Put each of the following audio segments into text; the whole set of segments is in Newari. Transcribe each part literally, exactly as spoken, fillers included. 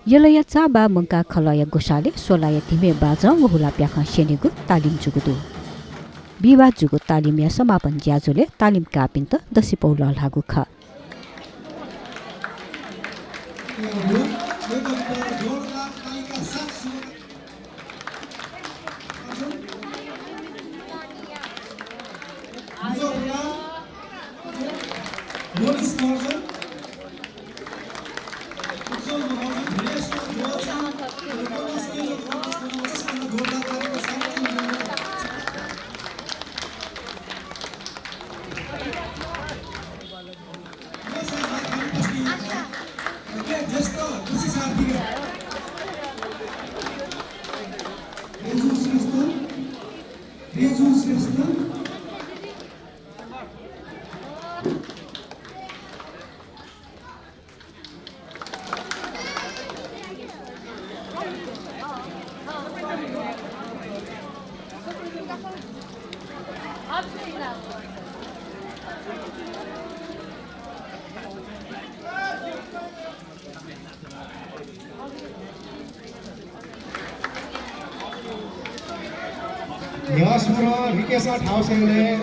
यलया चाःबाः मंकाः खलःया ग्वसालय् स्वलाया धिमय् बाजं व हुलाप्याखं स्यनेगु तालिम जूगु दु। बिहिबाः जूगु तालिमया समापन ज्याझ्वलय् तालिम काःपिन्त दसिपौ लःल्हाःगु खः। न्ह्यःने रितेशं थाहां स्वयेबलय्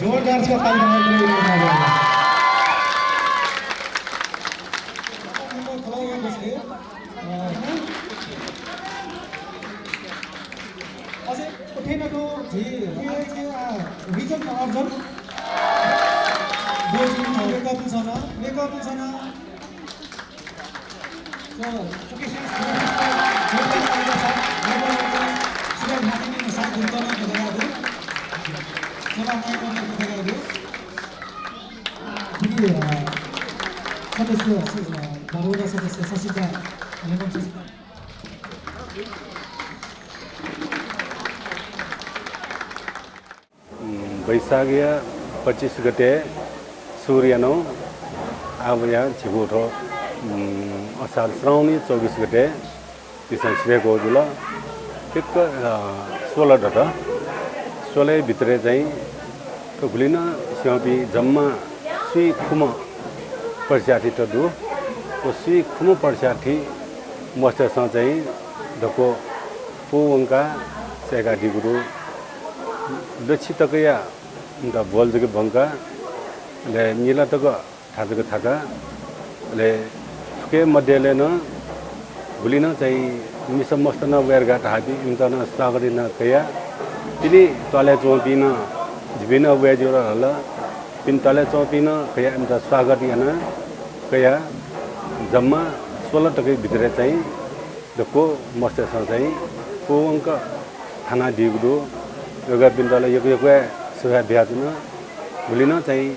जोरदार से ताली थाहां। अझै उठे नं झी, झी, आ, रिजन अर्जुन। Makeup नं छ, makeup नं छ। So, सुकेश, सुकेश, सदस्य, अ, बाह्रवटा सदस्य ससिता, लेमन ससिता। उम्, वैशाखया पच्चिस गते सुरु यानाः आः वयाः झीगु थ्व, उम्, असार श्रावणी चौबिस गते झीसं सिधयेगु जुल। ठिक्क, अ, सोह्र दत। सोह्रया भित्रय् चाहिँ थ्व गुलि नं स्यंपिं जम्मा स्वीखुम्ह परीक्षार्थीत दु। व स्वीखुम्ह परीक्षार्थी मस्तय्सं चाहिँ दक्व पूवंकाः सय्कादीगु दु। लछि तकया इमित ब्वल जक ब्वंकाः, अले निला तक थाचक थाकाः, अले थुके मध्यय् नं गुलि नं चाहिँ मिसा मस्त नं वये धकाः धाःपिं, इमित नं स्वागत याना कयाः, पिने त्वालय् च्वंपिं नं, जिपिं नं वये ज्यू धाल, पिने त्वालय् च्वंपिं नं कयाः इमित स्वागत याना कयाः जम्मा सोह्र तकया भित्रय् चाहिँ दक्व मस्तय्सं चाहिँ पूवंक थानादीगु दु। वय्कःपिन्त ला यक्व यक्व हे सुभाय् बियाच्वना। गुलि नं चाहिँ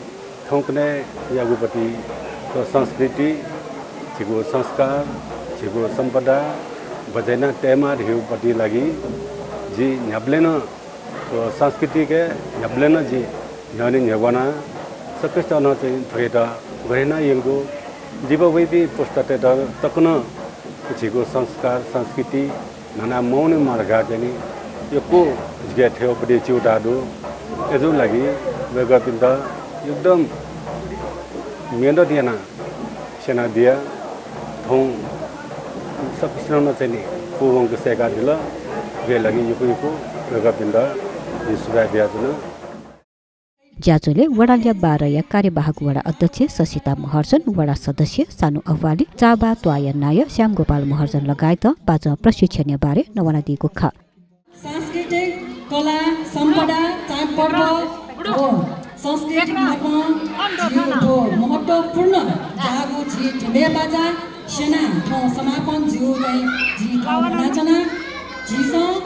थौंकन्हय् याःगुपति थ्व संस्कृति, झीगु संस्कार, झीगु सम्पदा बचय् याना तयेमाः धइगुपति लागि जि न्ह्याबलें नं व संस्कृतिके न्ह्याबलें नं जि न्ह्यःने न्ह्यब्वना सकसितं नं चाहिँ थ्वयात गथे याना यंकू लिपा वइपिं पुस्तातय्त तक नं झीगु संस्कार, संस्कृति न्हाना मवने माः धकाः चाहिँ नि यक्व जिके थ्यंगुपति च्यूताः दु। अय्जूगु लागि वय्कःपिन्त एकदम मेहनत याना स्यनाबिया थौं सकसिनं नं चाहिँ नि पूवंक सय्कादिल। उकिया लागि यक्व यक्व वय्कःपिन्त जिं सुभाय् बियाच्वना। ज्याझ्वलय् वडाल्य बाह्रया कार्यवाहक वडा अध्यक्ष शशिता महर्जन, वडा सदस्य सानु अह्वाली, चाःबाः त्वाःया नायः श्यामगोपाल महर्जन लगायतं बाजं प्रशिक्षणया बारे नवानादीगु खः। सांस्कृतिक कला, सम्पदा, चाडपर्व व सांस्कृतिक नापं झीगु थ्व महत्त्वपूर्ण जाःगु झी धिमय् बाजा स्यनाः थौं समापन जूगु चाहिँ जिं थौं धयाच्वना। झीसं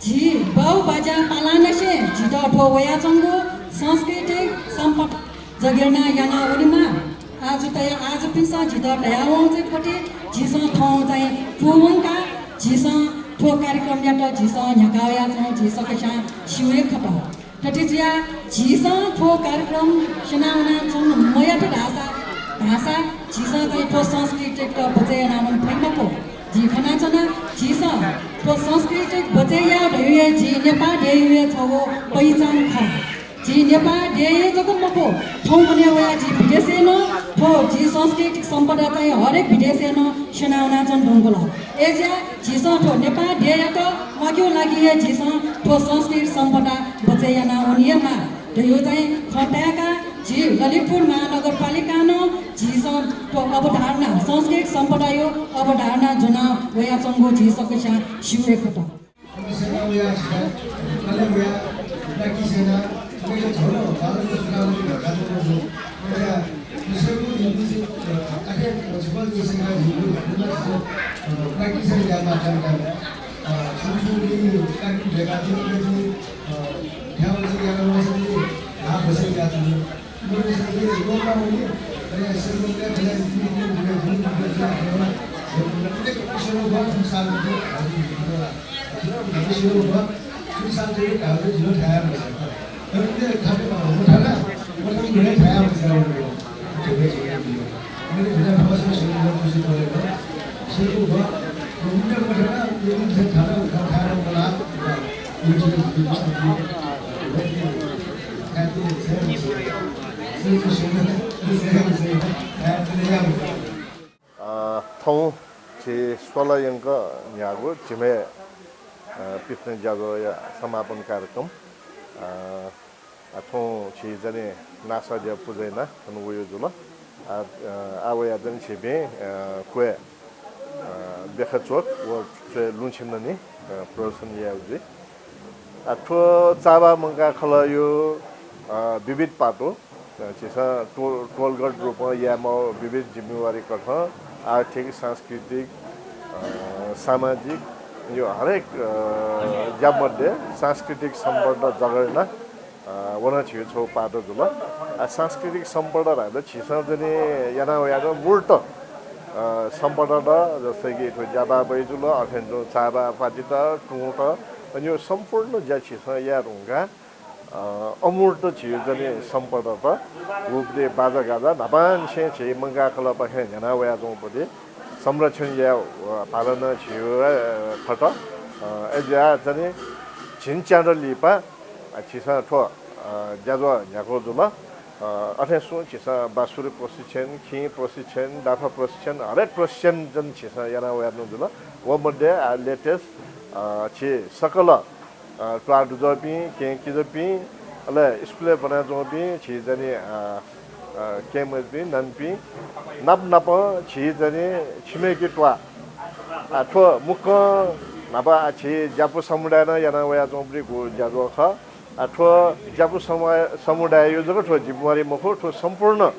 झी बाउ बाज्या पालांनिसें झीत थ्व वयाच्वंगु सांस्कृतिक सम्पदा जगेर्ना याना वनेमाः। आजु तया, आजुपिन्सं झीत धयावंगु चाहिँ पति झीसं थौं चाहिँ पूवंकाः झीसं थ्व कार्यक्रमयात झीसं न्ह्याका वयाच्वंगु झी सकसियां स्यू हे खः। थथे जुयाः झीसं थ्व कार्यक्रम स्यनावनाच्वने मयात धाःसा, धाःसा झीसं चाहिँ थ्व संस्कृतियात बचय् यानावने फइ मखु। जिं खनाच्वना, झीसं थ्व संस्कृति बचय् याये धइगु हे झी नेपाः देय्या हे छगू पहिचान खः। झी नेपाः देय् जक मखु, थौंकन्हय् वयाः झी विदेशय् नं थ्व झी सांस्कृतिक सम्पदा चाहिँ हरेक विदेशय् नं स्यना वनाच्वने धुंकल। अय्‌जुयाः झीसं थ्व नेपाः देय्‌यात म्वाकेगु लागि हे झीसं थ्व सांस्कृतिक सम्पदा बचय् याना वने हे माः धइगु चाहिँ खँ ताय्‌काः झी ललितपुर महानगरपालिकां नं झीसं थ्व अवधारणा, सांस्कृतिक सम्पदाया अवधारणा ज्वना वयाच्वंगु झी सकसियां स्यू हे खः। अ, थौं झी स्वला यंक न्ह्याःगु झिम्ह, अ, पिथना ज्याझ्वःया समापन कार्यक्रम। अ, अ, थौं झी जनि नासःद्यः पुजा याना थन वयागु जुल। अ, अ, आः वयाः जनि झीपिं, अ, क्वय्, अ, बेखा च्वक व च्वय् लुँछिननि, अ, प्रदर्शन यायेगु जुइ। अ, थ्व चाबा मंकाः खलःया, अ, विविध पाटु, अ, झीसं टो-, टोलगत रूपं यायेमाःगु विविध जिम्मेवारी कथं आर्थिक, सांस्कृतिक, अ, सामाजिक, यो हरेक, अ, ज्या मध्ये सांस्कृतिक सम्पदा जगेर्ना, अ, व नं झीगु छगू पाटु जुल। अ, सांस्कृतिक सम्पदा धाःसा झीसं जनि याना वयागु मूर्त, अ, सम्पदा द, जस्तै कि थ्व ज्याबाबई जुल, अथें तुं चाबा पातित, तुंत, अनि यो सम्पूर्ण ज्या झीसं याये धुंकाः अ, अमूर्त झीगु जनि सम्पदात गुपदे बाजागाजा न्हापांनिसें झी मंकाः खलःपाखें न्ह्याना वयाच्वंगुपति संरक्षण याये, अ, भाला नं झीगु, अ, खत। अ, अय्‌जुयाः जनि झिंच्यादँ लिपा, अ, झीसं थ्व, अ, ज्याझ्वः न्ह्याकू जुल। अ, अथें तुं झीसं बाँसुरी प्रशिक्षण, खिं प्रशिक्षण, डाफा प्रशिक्षण, हरेक प्रशिक्षण जनि झीसं याना वयाच्वंगु जुल। व मध्ये, अ, latest, अ, झी सकल अ, त्वाः दुजःपिं, केहेँ किजापिं, अले स्कुलय् ब्वनाच्वंपिं झी जनि, अ, अ, केहेँ मय्‌जुपिं, ननिपिं नाप नापं झी जनि छिमेकी त्वाः। अ, थ्व मुक्कं न्हापा झी ज्यापु समुदायं नं याना वयाच्वंपिं गुगु ज्याझ्वः खः। अ, थ्व ज्यापु समुदाय, समुदायया जक थ्व जिम्मेवारी मखु, थ्व सम्पूर्ण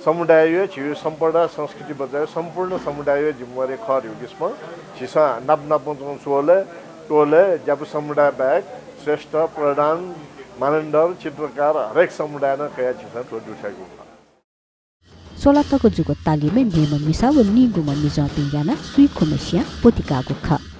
समुदायया झीगु सम्पदा संस्कृति बचय् सम्पूर्ण समुदायया जिम्मेवारी खः धइगु किसिमं झीसं नाप नापं च्वं स्वलय् टोलय् ज्यापु समुदाय बाहेक श्रेष्ठ, प्रधान, मानन्धर, चित्रकार हरेक समुदायं नं कयाः झीसं थ्व दुथ्याइगु खः। स्वला तक जूगु तालिमय् मेम्ह मिसा व नीगुम्ह मिजंपिं यानाः सुइखुम्हसियां ब्वति काःगु खः।